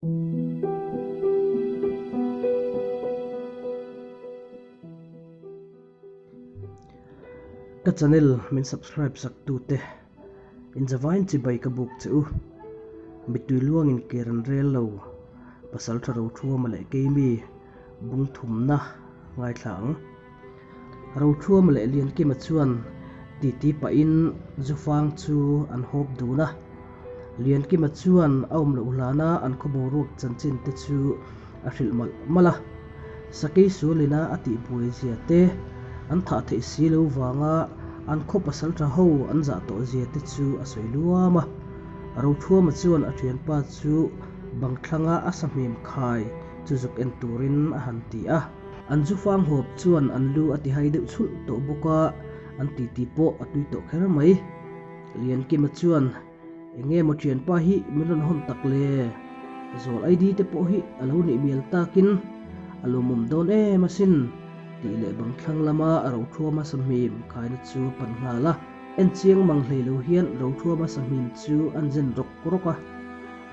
Ka channel min subscribe sak tu te in zavain chibai ka buk che u. Mittui luangin ker an rel lo. Pasal tha Rothuama leh Keimi bung thumna ngaithla ang. Rothuama leh Liankima chuan titi pahin Zufang chu an hawp dun a. Liankima chuan a awm loh hlana an khaw boruak chanchin te chu a hrilh malh malh a. Sakei sualina a tihbuai zia te, an thah theih si lo vanga an khaw pasaltha ho an zah tawh zia te chu a sawi luam a. Rothuama chuan a thianpa chu bang thlanga a sahmim khai chu zuk en turin a han ti a. An zufang hawp chuan an lu a tihai deuh chhulh tawh bawk a, an titi pawh a tui tawh kher mai. Liankima chuan, Eng nge maw thianpa hi min rawn hawn tak le? Zawl ID te pawh hi a lo nih mial takin a lawmawm dawn em asin, tih leh bang thlang lama Rothuama sahmim khaina chu a pan nghal a. En chiang mang hlei lo hian Rothuama sahmim chu an zen rawk rawk a.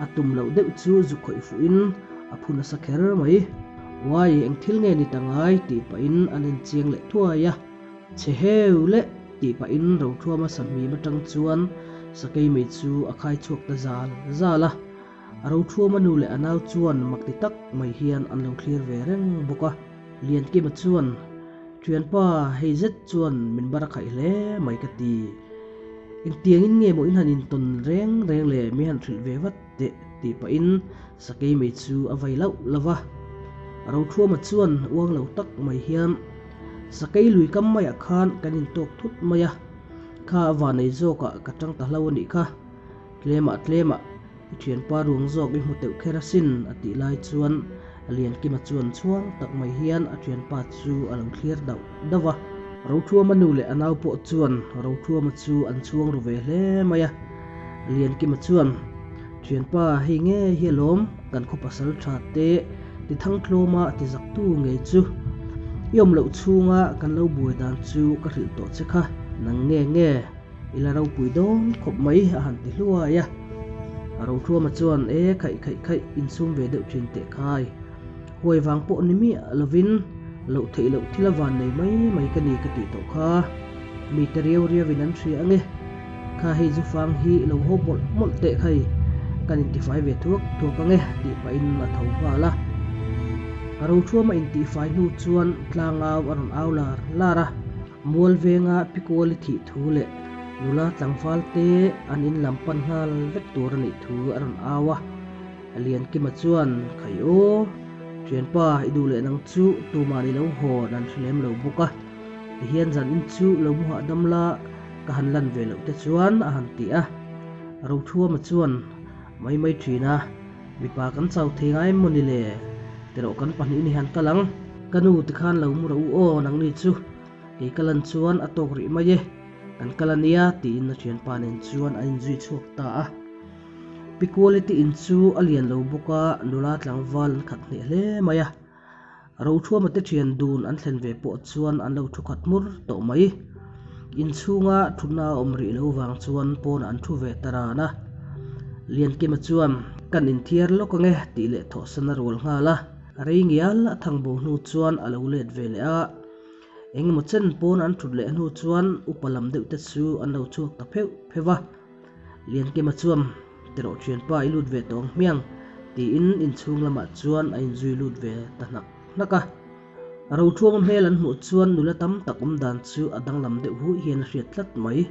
A tum loh deuh chu zu khawih fuhin a phu nasa kher mai. Uai, eng thil nge ni ta ngai? tih pahin an en chiang leh thuai a. Chhe heu leh! tih pahin Rothuama sahmim atang chuan sakei mei chu a khai chhuak ta zal zal a. Rothuama nu leh a nau chuan mak ti tak mai hian an lo thlir ve reng bawk a. Liankima chuan, Thianpa, hei zet chuan min bar a khaih hle mai ka ti. Engtiangin nge maw in han intawn reng reng le mi han hrilh ve vat teh tih pahin sakei mei chu a vai lauh lauh va. Rothuama chuan uang lo tak mai hian sakei lui kam maiah khan kan intawk thut mai a, kha a vanei zawkah ka tang ta hlo a nih kha. Tlemah tlemah i thianpa ruang zawk i hmu teuh kher asin a tih lai chuan Liankima chuan chhuang tak mai hian a thianpa chu a lo thlir dauh dauh a. Rothuama nu leh a nau pawh chuan Rothuama chu an chhuang ru ve hle mai a. Liankima chuan, Thianpa, hei nge hi alawm kan khaw pasal tha te ti thangtlawma ti zaktu ngei chu. I awm loh chhunga kan lo buai dan chu ka hrilh tawh che kha, nang nge nge? I la ropui dawn khawp mai a han ti hluai a. Rothuama chuan, E khaih khaih khaih, insum ve deuh thin teh khai. Huai vang pawh ni miah lovin loh theih loh thil a van nei mai mai ka ni ka tih tawh kha. Mite riau riauin an hria ange. Kha hei zufang hi lo haw mawlh mawlh teh khai, kan intifai ve thuak thuak ange tih pahin a tho nghal a. Rothuama intihfai hnu chuan tlangau a rawn au lar lar a. Mual venga Pikuali thih thu leh nula tlangval te an in lam pan nghal vek tur a nih thu a rawn au a. Liankima chuan, Khai aw, thianpa i duh leh nang chu tumah ni lo hawn an hre lem lo bawk a, tihian zan in chu lo mu hahdam la ka han lan ve loh te chuan a han ti a. Rothuama chuan, Mai mai thin a, Mipa kan chau thei ngai maw ni le? Tirawh kan pahnih ni han kal ang. Ka nu tikhan lo mu rawh u aw nangni chu. Kei ka lan chuan a tawk rih mai e. Kan kal a nia tiin a thianpa nen chuan an inzui chhuak ta a. Pi Quality in chu a lian lo bawk a, nula tlangval an khat hneh hle mai a. Rothuama te thian dun an thlen ve pawh chuan an lo thu khat hmur tawh mai. Inchhunga thutna a awm rih lo vang chuan pawnah an thu ve ta ran a. Liankima chuan, Kan inthiar lawk ange tih leh thawhsan a rual nghal a. Rei ngial a thang bo hnu chuan a lo let ve leh a. Engemaw chen pawn an thut leh hnu chuan upa lam deuh te chu an lo chhuak ta pheuh pheuh va. Liankima chuan, Tirawh thianpa i lut ve tawh ang hmiang, tiin inchhung lamah chuan a inzui lut ve ta hnak hnak a. Rothuama hmel an hmuh chuan nula tam tak awm dan chu a danglam deuh hu hian a hriat tlat mai.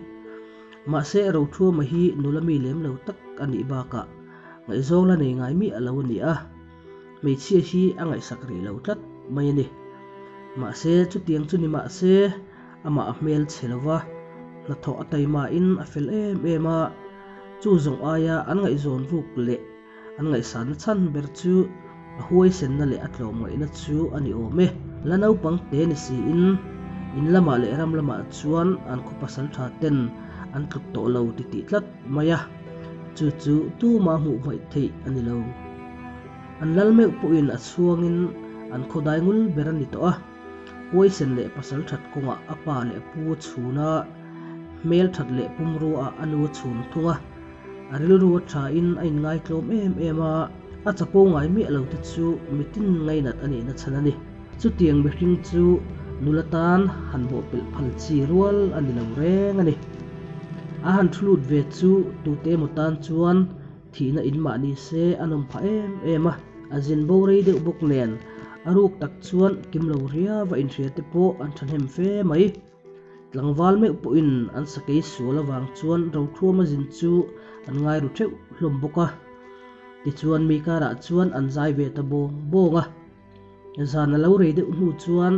Mahse Rothuama hi nula mi lem lo tak a nih bakah ngaihzawng la nei ngai miah lo a ni a, hmeichhia hi a ngaihsak rih lo tlat mai a ni. Mahse chutiang chu ni mahse amah a hmel chhe lo va, hnathawh a taimain a fel em em a, chu zawng aia an ngaihzawn ruk leh an ngaihsanna chhan ber chu a huaisenna leh a tlawmngaihna chu a ni awm e. La naupang te ni siin in lamah leh ram lamah chuan an khaw pasal tha ten an tluk tawh lo ti tih tlat mai a, chu chu tuma hmuh hmaih theih a ni lo. An lal meuh pawhin a chhuangin an khaw dai ngul ber a ni tawh a. Huaisen leh pasal that kawngah a pa leh a pu a chhun a, hmel that leh pumrua ah a nu a chhun thung a. A rilru a thain a inngaitlawm em em a, A chapo ngai miah lo te chu mitin ngainat a nihna chhan a ni. Chutiang mihring chu nula tan han bawhpelh phal chi rual a ni lo reng a ni. A han thu lut ve chu tute emaw tan chuan thihna in mah ni se a nawm phah em em a, a zin bo rei deuh bawk nen a ruk tak chuan kim lo riava inhria te pawh an thahnem fe mai. Tlangval meuh pawhin an sakei sual avang chuan Rothuama zin chu an ngai ru theuh hlawm bawk a. Tichuan mi karah chuan an zai ve ta bawng bawng a. Zan a lo rei deuh hnu chuan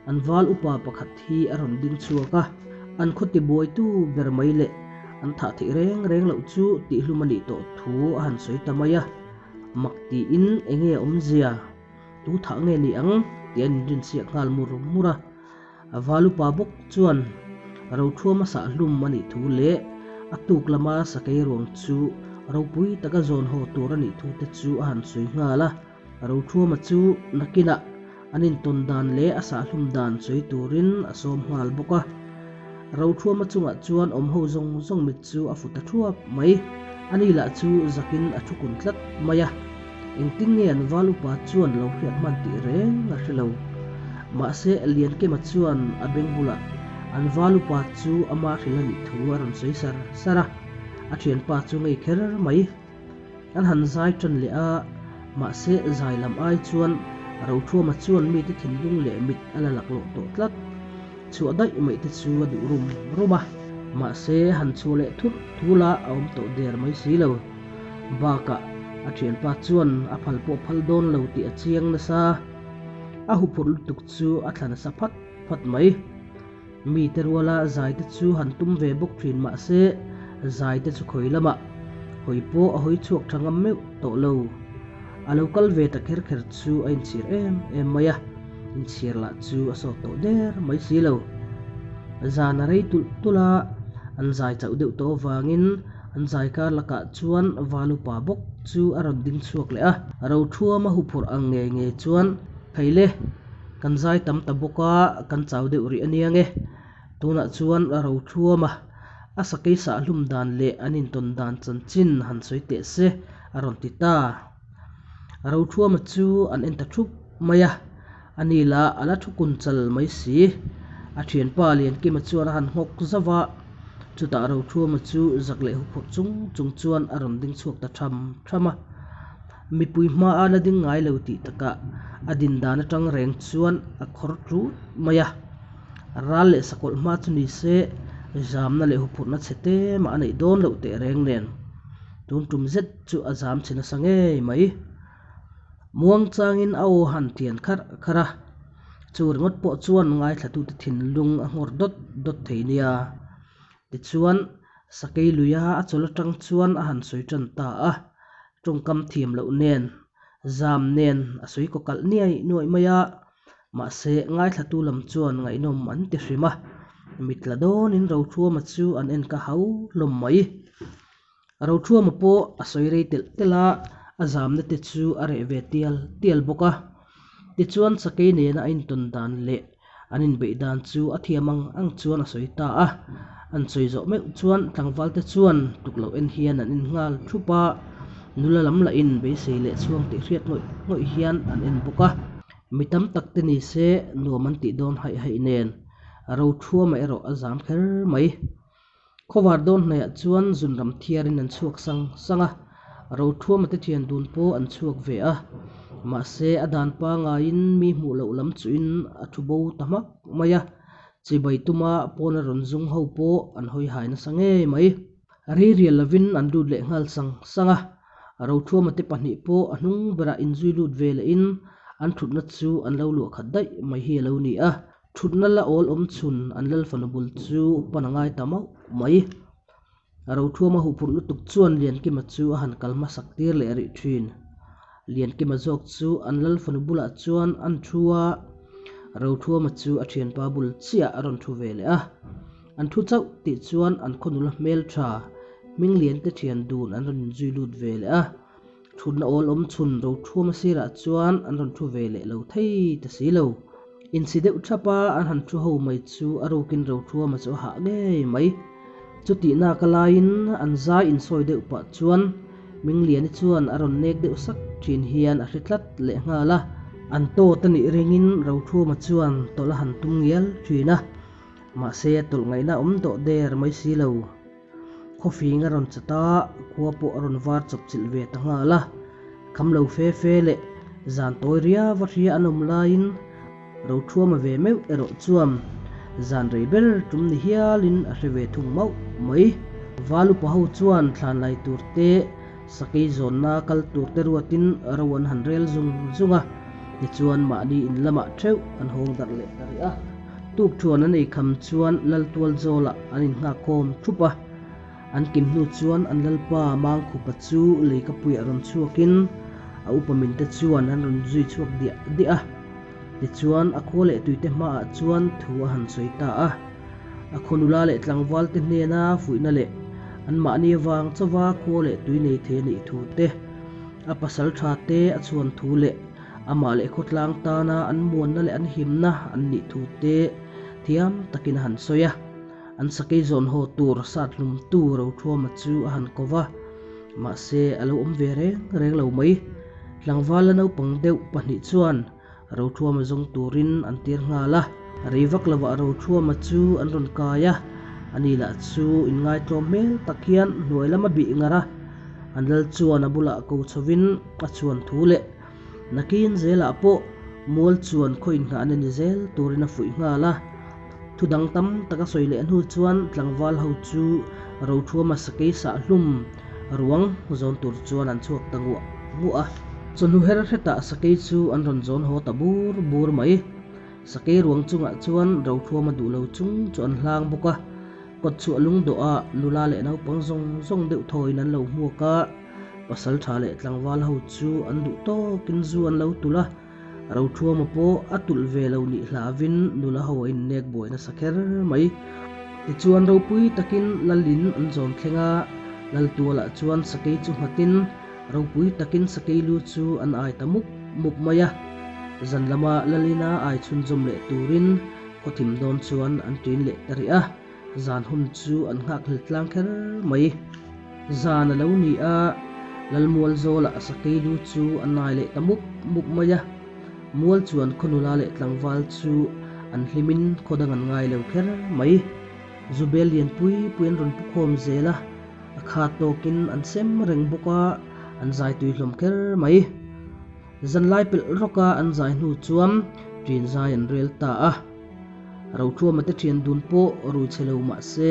an val upa pakhat hi a rawn ding chhuak a, an khaw tibuaitu ber mai leh an thah theih reng reng loh chu tihhlum a nih tawh thu a han sawi ta mai a. Mak tiin enge awmzia? Tu thah nge ni ang? tih an inrinsiak nghal mur mur a. A valupa bawk chuan Rothuama sahhlum a nih thu leh a tuk lama sakei ruang chu ropui taka zawn haw tur a nih thu te chu a han sawi nghal a. Rothuama chu nakinah an intawn dan leh a sahhlum dan sawi turin a sawm nghal bawk a. Rothuama chungah chuan awmho zawng zawng mit chu a fu ta thuap mai. Ani lah chu zakin a thu kun tlat mai a. Engtin nge an val upa chuan lo hriat hman tih reng a hre lo. Mahse, Liankema chuan a beng bulah an val upa chu ama hrilh a nih thu a rawn sawi sar sar a, a thianpa chu ngei kher mai. An han zai tan leh a, mahse zai lam ai chuan Rothuama chuan mite thinlung leh mit a la laklawh tawh tlat. Chhuah daih mai te chu a duh rum rum a, mahse han chhuah leh thurh thul a a awm tawh der mai si lo. Bakah a thianpa chuan a phal pawh phal dawn lo tih a chiang nasa. A huphurh lutuk chu a thla nasa phat phat mai. Mite ruala zai te chu han tum ve bawk thin mahse zai te chu khawi lamah hawi pawh a hawi chhuak tha ngam meuh tawh lo. A lo kal ve ta kher kher chu a inchhir em em mai a, inchhir lah chu a sawt tawh der mai si lo. Zan a rei tulh tulh a, an zai chauh deuh tawh avangin An zai kar lakah chuan Valupa bawk chu a rawn ding chhuak leh a. Rothuama huphurh ang ngei ngei chuan, Khaile, kan zai tam ta bawk a, kan chau deuh rih a nia nge. Tunah chuan Rothuama a sakei sahhlum dan leh an intawn dan chanchin han sawi teh se, a rawn ti ta. Rothuama chu an en ta thup mai a, a ni lah a la thu kun chal mai si. A thianpa Liankima chuan a han nghawk zauh a, chutah Rothuama chu zak leh huphurh chung chung chuan a rawn ding chhuak ta tham tham a. Mipui hmaa la ding ngai lo tih takah a din dan atang reng chuan a khawr tlut mai a. Ral leh sakawlh hma chu ni se, zamna leh huphurhna chhe te mah a neih dawn loh teh reng nen. Tun tum zet chu a zam chhe nasa ngei mai. Muang changin a aw han tian kharh kharh a, chu ringawt pawh chuan ngaithlatute thinlung a nghawr dawt dawt thei nia. Tichuan, Sakei luia a chawl atang chuan a han sawi tan ta a, tawngkam thiam loh nen, zam nen a sawi kaw kalh niai nuaih mai a, mahse ngaithlatu lam chuan ngaihnawm an ti hrim a, mitla dawnin Rothuama chu an en ka hau hlawm mai. Rothuama pawh a sawi rei telh telh a, a zamna te chu a reh ve tial tial bawk a. Tichuan Sakei nena a intawn dan leh an inbeih dan chu a thiam ang ang chuan a sawi ta a. An sawi zawh meuh chuan tlangval te chuan tuk loh en hian an en nghal thup a, nula lam lahin beisei leh chhuang tih hriat ngawih ngawih hian an en bawk a. Mi tam tak te ni se nuam an tih dawn haih haih nen Rothuama erawh a zam kher mai. Khawvar dawn hnaiah chuan zunram thiarin an chhuak sang sang a, Rothuama te thian dun pawh an chhuak ve a. Mahse, a dan pangaiin mi hmuh loh lam chuhin a thu bo ta hmak mai a, chibai tuma pawna rawn zung ho pawh an hawi hai nasa ngei mai. Rei rial lovin an lut leh nghal sang sang a, Rothuama te pahnih pawh a hnung berah inzui lut ve lehin an thutna chu an lo luah khat daih mai hi a lo ni a. Thutna la awl awm chhun an lal fanu bul chu pan a ngai ta mauh mai. Rothuama huphurh lutuk chuan Liankima chu a han kal hmasak tir leh rih thin. Liankima zawk chu an lal fanu bulah chuan an thu a, Rothuama chu a thianpa bul chiah a rawn thu ve leh a. An thu chauh tih chuan an khaw nula hmeltha Hmingliante thian dun an rawn inzui lut ve leh a. Thutna awl awm chhun Rothuama sirah chuan an rawn thu ve leh lo thei ta si lo. Insi deuh thap a an han thu ho mai chu a rukin Rothuama chu a hah ngei mai. Chutih naka laiin an zai insawi deuh pah chuan Mingliani chuan a rawn nek deuh sak thin hian a hre tlat lehnghal a. An tawt a nih ringin Rothuama chuan tawlh a han tum ngial thin a, mahse tawlh ngaihna awm tawh der mai si lo. Khawfing a rawn chat a, khua pawh a rawn var chawp chilh ve ta nghal a. Kham lo fe fe leh zan tawi riau a hria an awm laiin Rothuama ve meuh erawh chuan zan rei ber tum ni hialin a hre ve thung mauh mai. Val upa ho chuan thlan lai tur te, sakei zawnna kal tur te ruatin ro an han rel zung zung a, tichuan mahni in lamah theuh an hawng darh leh ta rih a. Tuk thuan an ei kham chuan Laltual Zawlah an innghakkhawm thup a. An kim hnu chuan an lalpa Mangkhupa chu leikapuiah rawn chhuakin a upa minte chuan an rawn zui chhuak diah diah a. Tichuan a khua leh tuite hmaah chuan thu a han sawi ta a. A khaw nula leh tlangvalte hnena fuihna leh anmahni avang chauva khua leh tui nei thei a nih thu te, a pasal tha te a chhuan thu leh amah leh khawtlang tana an muanna leh an himna an nih thu te thiam takin a han sawi a. An sakei zawn haw tur sat hlumtu Rothuama chu a han ko va, mahse a lo awm ve reng reng lo mai. Tlangval la naupang deuh pahnih chuan Rothuama zawng turin an tir nghal a. Rei vak lovah Rothuama chu an rawn kai a, ani lah chu inngaitlawm hmel tak hian hnuai lam a bih ngar a. An lal chuan a bulah ko chhovin a chhuan thu leh nakin zelah pawh mual chuan khaw inngahna ni zel turin a fuih nghal a. Thu dang tam tak a sawi leh hnu chuan tlangval ho chu Rothuama sakei sah hlum ruang zawn tur chuan an chhuak ta nguah nguah a. Chawhnu her hretah sakei chu an rawn zawn haw ta bur bur mai. Sakei ruang chungah chuan Rothuama duh lo chung chu an hlang bawk a. Kawtchhuah lungdawhah nula leh naupang zawng zawng deuh thawiin an lo hmuak a. Pasal tha leh tlangval ho chu an duh tawkin zu an lo tulh a. Rothuama pawh a tulh ve lo nih hlavin nula ho a innek buai nasa kher mai. Tichuan ropui takin Lalin an zawn thleng a, Laltualah chuan sakei chu nghatin ropui takin sakei lu chu an ai ta mup mup mai a. Zan lama Lalina ai chhunzawm leh turin khawthim dawn chuan an ṭin leh ta rih a. Zan hun chu an nghak hlel tlang kher mai. Zan a lo ni a, Lalmual Zawlah sakei lu chu a nai leh ta mup mup mai a. Mual chuan khaw nula leh tlangval chu an hlimin khaw dang an ngai lo kher mai. Zubel lian pui pui an rawn pu khawm zel a, a khat tawkin an sem reng bawk a, an zai tui hlawm kher mai. Zanlai pelh rawka an zai hnu chuan ṭin zai an rel ta a. Rothuama te thian dun pawh rui chhe lo mah se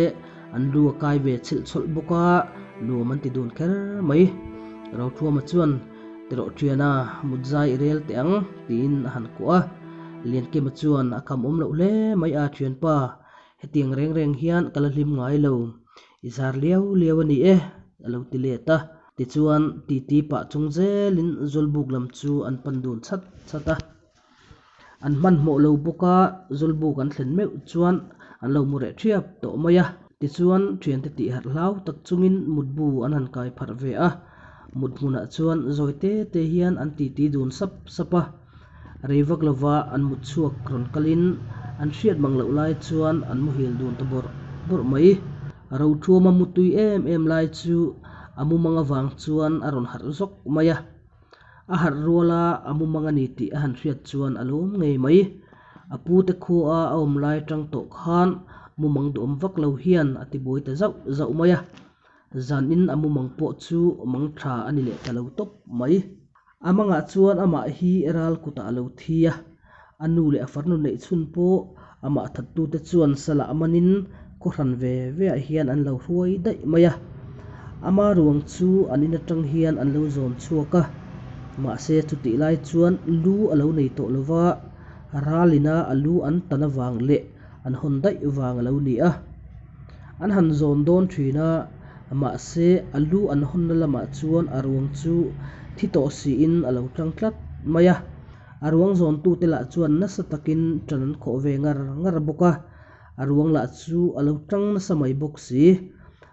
an lu a kai ve chhilh chhawlh bawk a, nuam an ti dun kher mai. Rothuama chuan, Tirawh thiana, mut zai i rel teh ang, tiin a han kuah a. Liankima chuan a kham awm loh hle mai a, Thianpa, hetiang reng reng hian ka la hlim ngai lo. I zar liau liau a ni e, a lo ti let a. Tichuan, titi pah chung zelin Zawlbuk lam chu an pan dun chhat chhat a. An hmanhmawh lo bawk a, Zawlbuk an thlen meuh chuan an lo mu reh thiap tawh mai a. Tichuan, thiante tih harh hlau tak chungin mutbu an han kai pharh ve a. Mut hmunah chuan zawi te te hian an titi dun sap sap a. Rei vak lova an mut chhuak rawn kalin an hriat mang loh lai chuan an muhil dun ta bawrh bawrh mai. Rothuama mutui em em lai chu a mumang avang chuan a rawn harh zawk mai a. A harh ruala a mumang a ni tih a han hriat chuan a lawm ngei mai. A pute khua a awm lai atang tawh khan mumang duhawm vak lo hian a tibuai ta zauh zauh mai a. Zanin a mumang pawh chu mang tha a ni leh ta lo tawp mai. A mangah chuan amah hi ral kutah a lo thi a, a nu leh a farnu neih chhun pawh amah thattute chuan salah manin khaw hran ve ve ah hian an lo hruai daih mai a. Ama ruang chu an in atang hian an lo zawn chhuak a, mahse chutih lai chuan lu a lo nei tawh lo va, ralina a lu an tan avang leh an hawn daih vang a lo ni a. An han zawn dawn thin a, mahse a lu an hawnna lamah chuan a ruang chu thi tawh siin a lo tlang tlat mai a. A ruang zawntute lah chuan nasa takin tan an khawh ve ngar ngar bawk a, a ruang lah chu a lo tang nasa mai bawk si.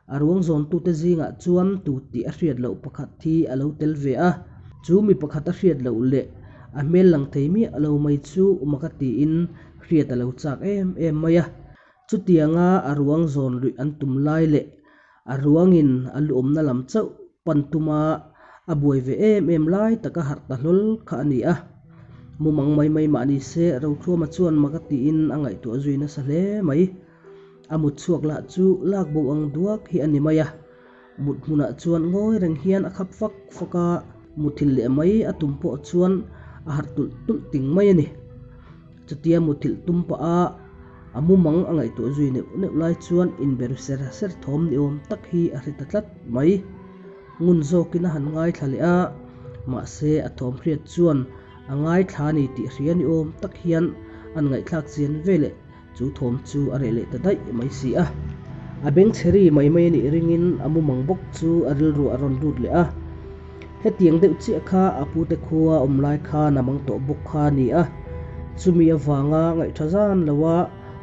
A ruang zawntute zingah chuan tu tih a hriat loh pakhat hi a lo tel ve a, chu mi pakhat a hriat loh leh a hmel lang thei miah lo mai chu maka tiin hriat a lo chak em em mai a. Chutianga a ruang zawn luih an tum lai leh a ruangin a luawmna lam chauh pan tuma A buai ve em em lai taka harh ta hlawl kha a ni a. Mumang mai mai mah ni se Rothuama chuan mak a tiin a ngaihtuah zui nasa hle mai. A mut chhuak lah chu lak bo ang duak hi a ni mai a. Mut hmunah chuan ngawi reng hian a khap fak fak a, muthilh leh mai a tum pawh chuan a harh tulh tulh ting mai a ni. Chutia muthilh tum pah a, a mumang a ngaihtuah zui neuh neuh lai chuan inber ser ser thawm ni awm tak hi a hre ta tlat mai. Ngun zawkin a han ngaithla leh a, mahse a thawm hriat chuan a ngaithla ni tih hria ni awm tak hian an ngaihthlak chian veleh chu thawm chu a reh leh ta daih mai si a. A bengchhe ri mai mai a nih ringin a mumang bawk chu a rilru a rawn lut leh a. Hetiang deuh chiah kha a pute khua awm lai khan a mang tawh bawk kha a ni a, chumi avanga ngaihtha zan loa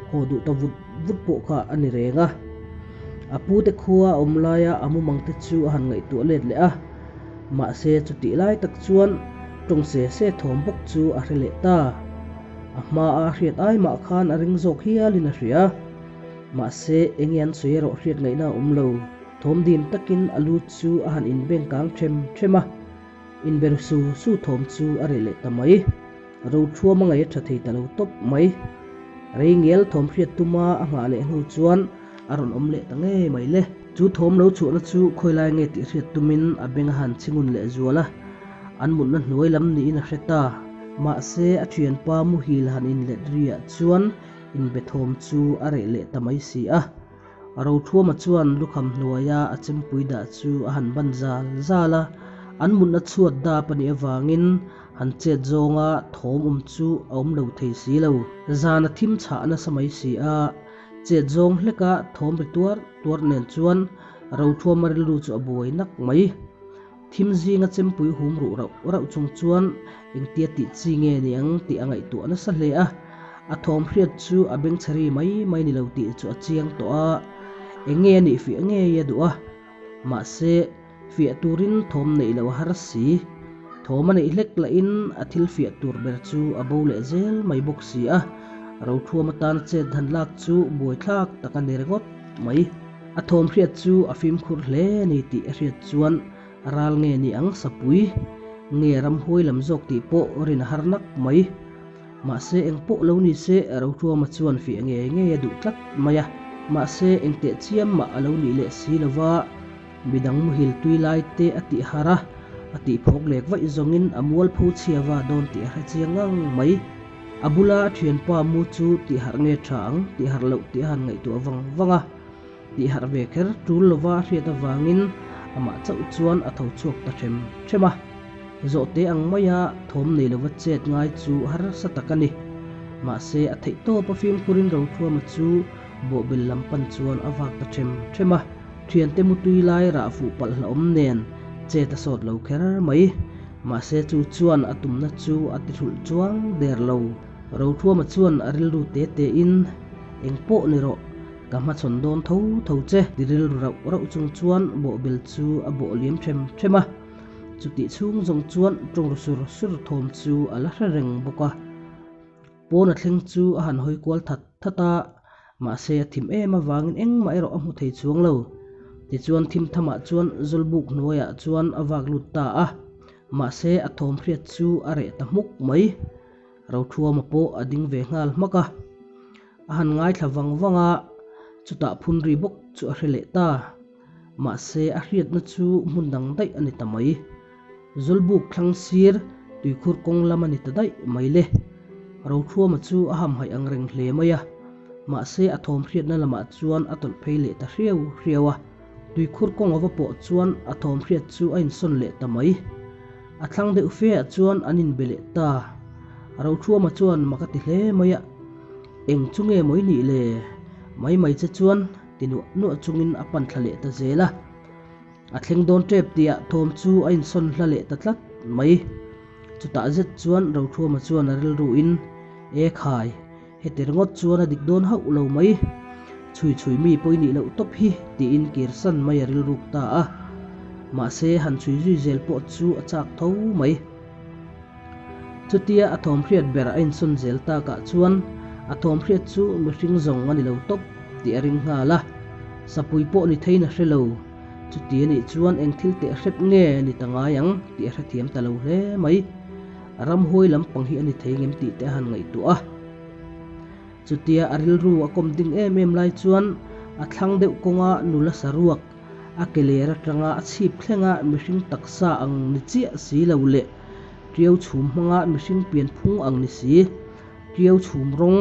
haw duh ta vut vut pawh kha a ni reng a. A pute khua a awm laia a mumang te chu a han ngaihtuah let leh a, mahse chutih lai tak chuan tawng se se thawm bawk chu a hre leh ta. A hmaa a hriat ai mah khan a ring zawk hialin a hria. Mahse enge an sawi erawh hriat ngaihna a awm lo. Thawm dim takin a lu chu a han inbeng kang them them a, inber su su thawm chu a reh leh ta mai. Rothuam a ngaih a tha thei ta lo tawp mai. Rei ngial thawm hriat tuma a nghah leh hnu chuan a rawn awm leh ta ngei mai le. Chu thawm lo chhuahna chu khawi lai nge tih hriat tumin a beng a han chhingun leh zual a, an mutna hnuai lam niin a hre ta. Mahse a thianpa muhil han inlet riah chuan inbe thawm chu a reh leh ta mai si a. Rothuama chuan lukham hnuaia a chempui dah chu a han ban zal zal a, an mutna chhuat dap a nih avangin han chet zawnga thawm awm chu a awm lo thei si lo. Zan a thim chhah nasa mai si a, chet zawng hleka thawm ri tuar tuar nen chuan Rothuama rilru chu a buai nak mai. Thim zinga chempui hum ruh rauh rauh chung chuan engtia tih chi nge ni ang tih a ngaihtuah nasa hle a, a thawm hriat chu a bengchheri mai mai ni lo tih chu a chiang tawh a, eng nge a nih fiah ngei a duh a, mahse fiah turin thawm neih loh a har si. Thawm a neih hlek lahin a thil fiah tur ber chu a bo leh zel mai bawk si a, Rothuam atana chet han lak chu buaithlak tak a ni ringawt mai. A thawm hriat chu a fimkhur hle a ni tih a hriat chuan ral nge ni ang sapui nge ramhuai lam zawk tih pawh rin a har nak mai. Mahse eng pawh lo ni se Rothuama chuan fiah ngei ngei a duh tlat mai a. Mahse eng teh chiam mah a lo nih leh si lova midang muhil tui lai te a tih har a, a tih phawk lek vaih zawngin a mualpho chhia va dawn tih a hre chiang ngang mai. A bula a thianpa mu chu tih harh nge tha ang tih harh loh tih a han ngaihtuah vang vang a. Tih harh ve kher tul lova a hriat avangin amah chauh chuan a tho chhuak ta them them a. Zawhte ang maia thawm nei lova chet ngai chu harsa tak a ni. Mahse a theih tawp a fimkhurin Rothuama chu bawhbel lam pan chuan a vak ta them them a. Thiante mutui lai rah fuh palh hlauhawm nen chet a sawt lo kher mai. Mahse chu chuan a tumna chu a ti hrulh chuang der lo. Rothuama chuan a rilru te te in, Eng pawh ni rawh, ka hmachhawn dawn tho tho che, ti rilru rauh rauh chung chuan bawhbel chu a bawh liam them them a. Chutih chhung zawng chuan tawng sur sur thawm chu a la hre reng bawk a. Pawn a thleng chu a han hawi kual that that a, mahse a thim em avangin engmah erawh a hmu thei chuang lo. Tichuan thim thamah chuan Zawlbuk hnuaiah chuan a vak lut ta a, mahse a thawm hriat chu a reh ta hmuk mai. Rothuama pawh a ding ve nghal hmak a, a han ngaithla vang vang a, chutah phun ri bawk chu a hre leh ta. Mahse a hriatna chu hmun dang daih a ni ta mai. Zawlbuk thlang sir tuikhur kawng lam a ni ta daih mai le. Rothuama chu a hamhaih ang reng hle mai a, mahse a thawm hriatna lamah chuan a tawlh phei leh ta hriau hriau a. Tuikhur kawng ava pawh chuan a thawm hriat chu a insawn leh ta mai. A thlang deuh fe ah chuan an inbe leh ta. Rothuama chuan mak a ti hle mai a, Eng chu nge mawi nih le? Mai mai che chuan ti nuah nuah chungin a pan thla leh ta zel a. A thleng dawn tep tihah thawm chu a insawn hla leh ta tlat mai. Chutah zet chuan Rothuama chuan a rilruin, E khai, heti ringawt chuan a dik dawn hauh lo mai. Chhui chhui mi pawi nih loh tawp hi tiin kirsan mai a rilruk ta a. Mahse han chhui zui zel pawh chu a chak tho mai. Chutia a thawm hriat ber a insawn zel takah chuan a thawm hriat chu mihring zawng a ni lo tawp tih a ring nghal a. Sapui pawh ni theiin a hre lo. Chuti a nih chuan eng thil teh hrep nge ni ta ngai ang tih a hrethiam ta lo hle mai. Ramhuai lampang hi a ni thei ngem tih te a han ngaihtuah a. Chutia a rilru a kawm ding em em lai chuan a thlang deuh kawnga nula saruak a ke ler atanga a chhip thlenga mihring taksa ang ni chiah si lo leh tiau chhum hmanga mihring pian phung ang ni si tiau chhum rawng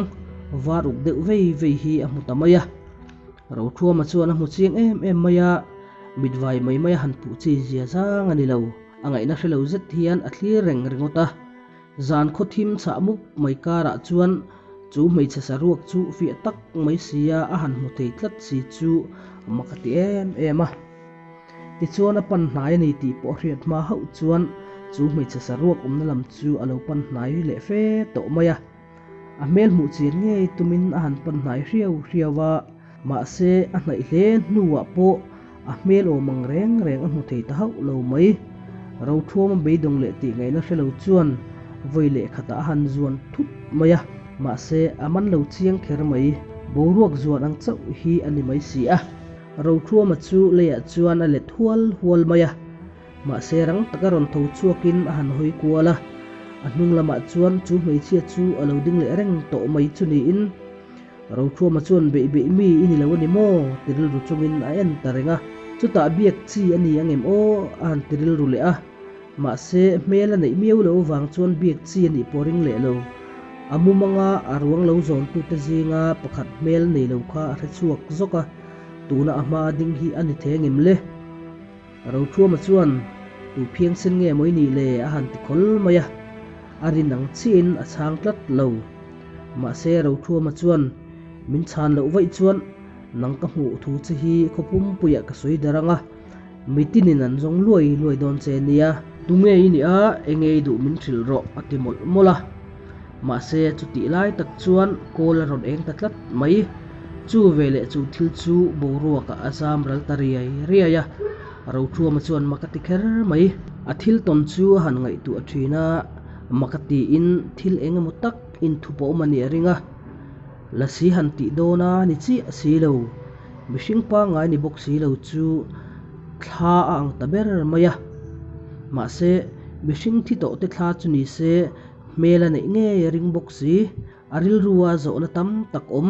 var uk deuh vei vei hi a hmu ta mai a. Rothuama chuan a hmu chiang em em mai a, mitvai mai mai a han puh chi zia zang a ni lo. A ngaihna hre lo zet hian a thlir reng ringawt a. Zan khaw thim chhah mup mai karah chuan chu hmeichhe saruak chu fiah tak mai sia a han hmu thei tlat si chu mak a ti em em a. Tichuan a pan hnai a ni tih pawh a hriat hma hauh chuan chu hmeichhe saruak awmna lam chu a lo pan hnai leh fe tawh mai a. A hmel hmuh chian ngei tumin a han pan hnai hriau hriau a, mahse a hnaih hle hnuah pawh a hmel awm ang reng reng a hmu thei ta hauh lo mai. Rothuama beidawng leh tih ngaihna hre lo chuan vawi leh khatah a han zuan thut mai a, mahse a man lo chiang kher mai. Boruak zuan ang chauh hi a ni mai si a. Rothuama chu leiah chuan a let hual hual mai a. Mahse rang taka rawn tho chhuakin a han hawi kual a, a hnung lamah chuan chu hmeichhia chu a lo ding leh reng tawh mai chu niin Rothuama chuan beih beih mi i ni lo a ni maw? ti rilru chungin a en ta reng a. Chutah biak chi a ni ang em aw? a han ti rilru leh a. Mahse hmel a neih miau loh avang chuan biak chi a nih pawh ring leh lo. A mumanga a ruang lo zawntute zinga pakhat hmel nei lo kha a hre chhuak zawk a, tuna a hmaa ding hi a ni thei ang em le? Rothuama chuan, Tu phiang sen nge maw i nih le? a han ti khawl mai a, a rin ang chiahin a chhang tlat lo. Mahse Rothuama chuan, Min chhan loh vaih chuan nang ka hmuh thu che hi khaw pumpuiah ka sawi dar ang a, mitinin an zawng luai luai dawn che nia. Tu nge i nih a, enge i duh min hrilh rawh, a ti mawlh mawlh a. Mahse chutih lai tak chuan kawl a rawn eng ta tlat mai. Chu veleh chu thil chu boruakah a zam ral ta riai riai a, Rothuama chuan mak a ti kher mai. A thil tawn chu a han ngaihtuah thin a, mak a tiin thil eng emaw tak inthup a awm a nih a ring a. Lasi han tih dawn a ni chiah si lo, mihring pangngai ni bawk si lo chu thla a ang ta ber mai a. Mahse, mihring thi tawh te thla chu ni se hmel a neih ngei a ring bawk si. A rilrua zawhna tam tak awm,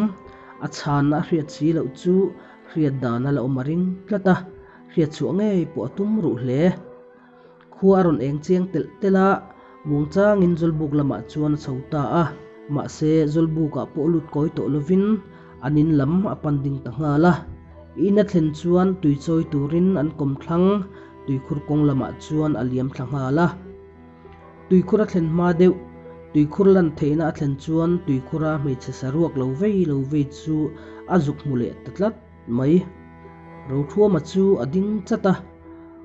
a chhanna a hriat si loh chu hriat dan a la awm a ring tlat a, hriat chhuah ngei pawh a tum ruh hle. Khua a rawn eng chiang telh telh a, muangchangin Zawlbuk lamah chuan a chho ta a, mahse Zawlbukah pawh lut kawi tawh lovin an in lam a pan ding ta nghal a. In a thlen chuan tui chawi turin an kawmthlang tuikhur kawng lamah chuan a liam thla nghal a. Tuikhur a thlen hma deuh, tuikhur lan theihna a thlen chuan tuikhura hmeichhe saruak lo vei lo vei chu a zuk hmu leh ta tlat mai. Rothuama chu a ding chat a,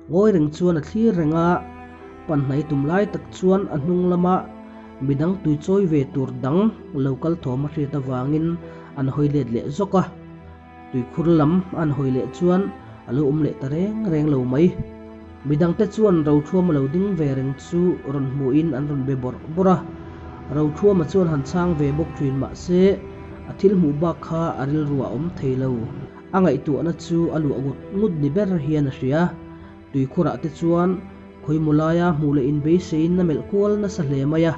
ngawi reng chuan a thlir reng a, panhnai tum lai tak chuan a hnung lama midang tui chawi ve tur dang lo kal thawm a hriat avangin an hawi let leh zawk a. Tuikhur lam an hawi leh chuan a lo awm leh ta reng reng lo mai. Midangte chuan Rothuama lo ding ve reng chu rawn hmuhin an rawn be bawrh bawrh a. Rothuama chuan han chhang ve bawk thin mah se a thil hmuh bak kha a rilru a awm thei lo. A ngaihtuahna chu a luah ngut ngut ni ber hian a hria. Tuikhurah te chuan khawimaw laia hmuh leh inbeiseiin a melh kual nasa hle mai a.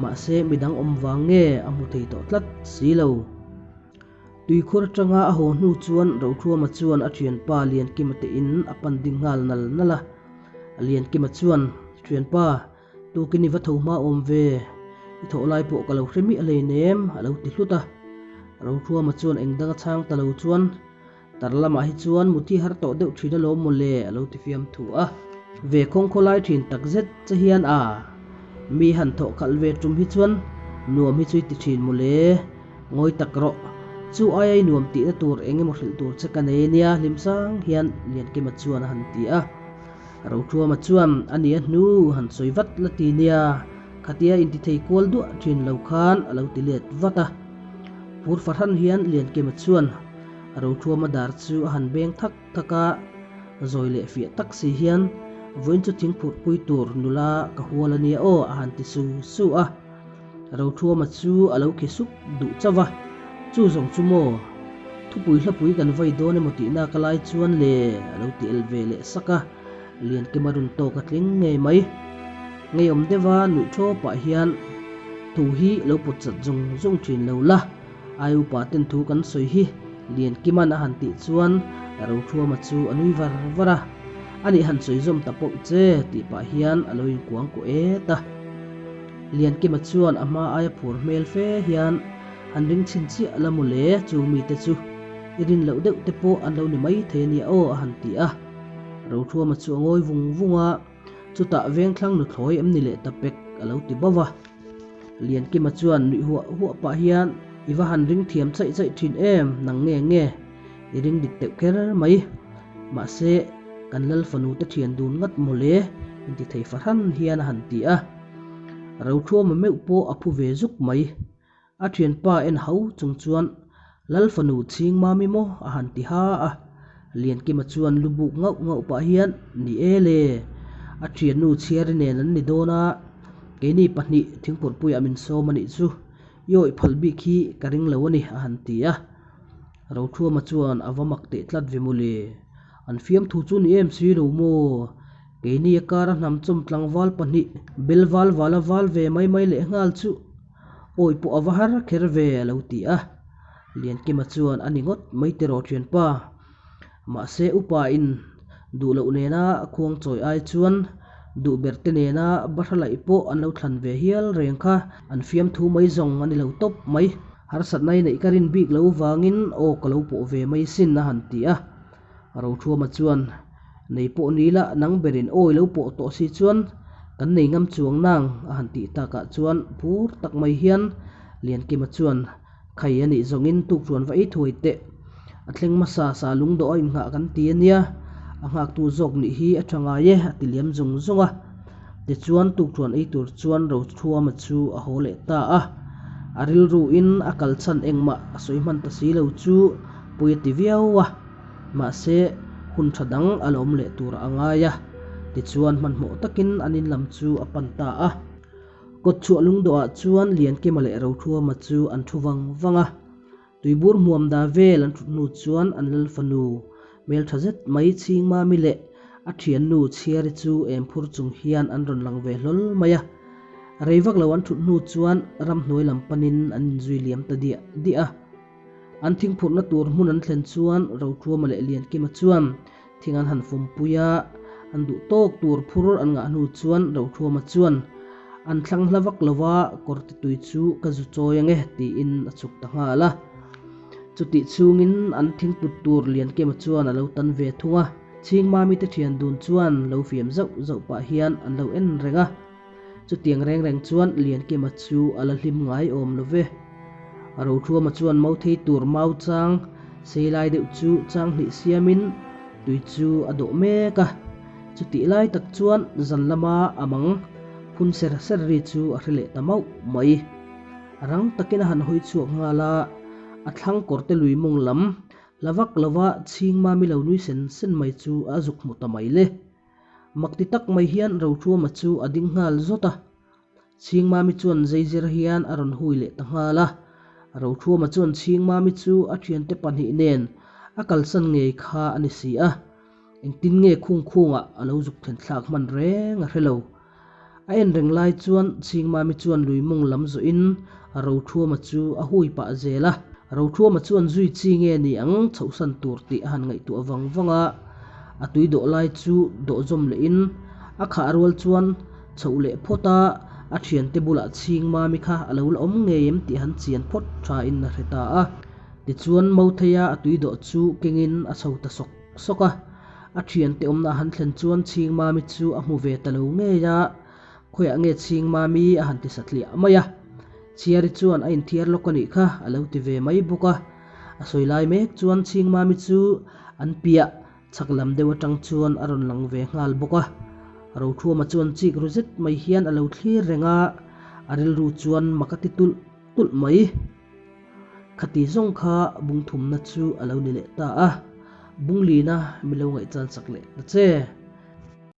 Mahse midang awm vang nge a hmu thei tawh tlat si lo. Tuikhur atanga a haw hnu chuan Rothuama chuan a thianpa Liankima te in a pan ding nghal nal nal a. Liankima chuan, Thianpa, tukin i va tho hma awm ve, i thawh lai pawh ka lo hre miah hleinem, a lo ti hlut a. Rothuama chuan eng dang a chhang ta lo chuan, Tar lamah hi chuan muthi har tawh deuh thin alawm mawle, a lo ti fiam thu a. Ve khawng khawlai thin tak zet che hian a, mi han thawh khalh ve tum hi chuan nuam hi chu i ti thin mawle, ngawi tak rawh. Chu aia i nuam tihna tur eng emaw hrilh tur che ka nei ania hlimsang hian Liankima chuan a han ti a. Rothuama chuan a nia hnu han sawi vat la ti nia, khatia intithei kual duah thin lo khan a lo ti let vat a. Phur fahran hian Liankima chuan Rothuama dar chu a han beng thak thak a, zawi leh fiah tak si hian, Vawiin chu thingphurh pui tur nula ka hual a nia aw a han ti su su a. Rothuama chu a lo khi suk duh chauh a, Chu zawng chu maw? Thupui hlapui kan vai dawn emaw tihna ka lai chuan le a lo ti el ve leh sak a, Liankima run tawk a tling ngei mai. Ngeiawm deuha nuih thaw pah hian thu hi lo pawt chat zung zung thin lo la, ai upa ten thu kan sawi hi Liankima'n a han tih chuan Rothuama chu a nui var var a, Anih han sawi zawm ta pawh che tih pah hian a lo inkuang kuah et a. Liankima chuan a hma aia phur hmel fe hian Han ring chhin chiah la maw le, chu mite chu i rin loh deuh te pawh an lo ni mai thei a nia aw a han ti a. Rothuama chu a ngawi vung vung a, chutah vengthlang nuthlawi em ni leh ta pek a lo ti bauh a. Liankima chuan nuih huah huah pah hian I va han ring thiam chaih chaih thin em, nang nge nge i ring dik deuh kher mai. Mahse, kan lal fanu te thian dun ngat maw le inti thei fahran hian a han ti a. Rothuama meuh pawh a phu ve zuk mai. A thianpa en hau chung chuan Lal fanu chhing mami maw a han ti ha a. Liankima chuan lu buk ngauh ngauh pah hian Ni e le, a thiannu chhiari nen an ni dawn a, keini pahnih thingphurhpuiah min sawm a nih chu, i awih phal bik hi ka ring lo a ni a han ti a. Rothuama chuan a va mak teh tlat ve mawle, an fiamthu chu ni em si lo maw? Keini a kara hnam chawm tlangval pahnih bel val vala val ve mai mai leh nghal chu Awi pawh a va har kher ve a lo ti a. Liankima chuan a ni ngawt mai tiraw thianpa. Mahse upa in duh loh nena khuang chawi ai chuan duh ber te nena bahra laih pawh an lo thlan ve hial reng kha an fiamthu mai zawng a ni lo tawp mai. Harsatna i neih ka rin bik lo vangin aw ka lo pawh ve mai sin a han ti a. Rothuama chuan, Nei pawh ni la, nang berin awi lo pawh tawh si chuan kan nei ngam chuang nang a han tih takah chuan phur tak mai hian Liankima chuan, Khai a nih zawngin tukṭuan va ei thuai teh. A thleng hmasa sa lungdawh a innghah kan ti a nia, a nghaktu zawk nih hi a ṭha ngai e a ti liam zung zung a. Tichuan tukṭuan ei tur chuan Rothuama chu a haw leh ta a. A rilruin a kalchhan engmah a sawi hman ta si lo chu pui a ti viau a. Mahse, hun tha dang a la awm leh tur a ngai a, tichuan hmanhmawh takin an in lam chu a pan ta a. Kawtchhuah lungdawhah chuan Liankima leh Rothuama chu an thu vang vang a. Tuibur hmuam da vel an thut hnu chuan an lal fanu hmeltha zet mai Chhingmami leh a thiannu Chhiari chu em phur chung hian an rawn lang ve hlawl mai a. Rei vak lo an thut hnu chuan ramhnuai lam panin an inzui liam ta diah diah a. An thingphurhna tur hmun an thlen chuan Rothuama leh Liankima chuan thing an han fumpui a, an duh tawk tur phur an ngah hnu chuan Rothuama chuan an thlang hla vak lo va, kawrte tui chu ka zu chawi ange tiin a chhuk ta nghal a. Chutih chhungin an thingput tur Liankima chuan a lo tan ve thung a, Chhingmami te thian dun chuan lo fiam zauh zauh pah hian an lo en reng a. Chutiang reng reng chuan Liankima chu a la hlim ngai awm lo ve. A rothuama chuan mauthei tur mau chang sei lai deuh chu chang hnih siamin tui chu a dawh mek a. Chutih lai tak chuan zan lama a mang phun ser ser ri chu a hre leh ta mauh mai. A rang takin a han hawi chhuak nghal a, a thlang kawrte lui mawng lam la vak lova chhing mami lo nui sen sen mai chu a zuk hmu ta mai le. Mak ti tak mai hian Rothuama chu a ding nghal zawt a. Chhingmami chuan zeizir hian a rawn hui leh ta nghal a. Rothuama chuan Chhingmami chu a thiante pahnih nen a kalsan ngei kha a ni si a. Engtin nge khung khungah a lo zuk thlen thlak hman reng a hre lo. A en reng lai chuan Chhingmami chuan lui mawng lam zawhin Rothuama chu a hui pah zel a. Rothuama chuan zui chi nge ni ang chhohsan tur tih a han ngaihtuah vang vang a. A tui dawh lai chu dawh zawm lehin a khah rual chuan chhoh leh phawt a, a thiante bulah Chhingmami kha a lo la awm ngei em tih han chian phawt thain a hre ta a. Tichuan Mautheia a tui dawh chu kengin a chho ta sawk sawk a. A thiante awmna a han thlen chuan Chhingmami chu a hmu ve ta lo ngei a, Khawiah nge Chhingmami a han ti satliah mai a. Chhiari chuan a inthiar lawk a nih kha a lo ti ve mai bawk a. A sawi lai mek chuan Chhingmami chu an piah chhak lam deuh atang chuan a rawn lang ve nghal bawk a. Rothuama chuan chik ru zet mai hian a lo thlir reng a, a rilru chuan mak a ti tulh tulh mai. Khati zawng kha bungthumna chu a lo ni leh ta a, bunglina mi lo ngaihchan sak leh ta che.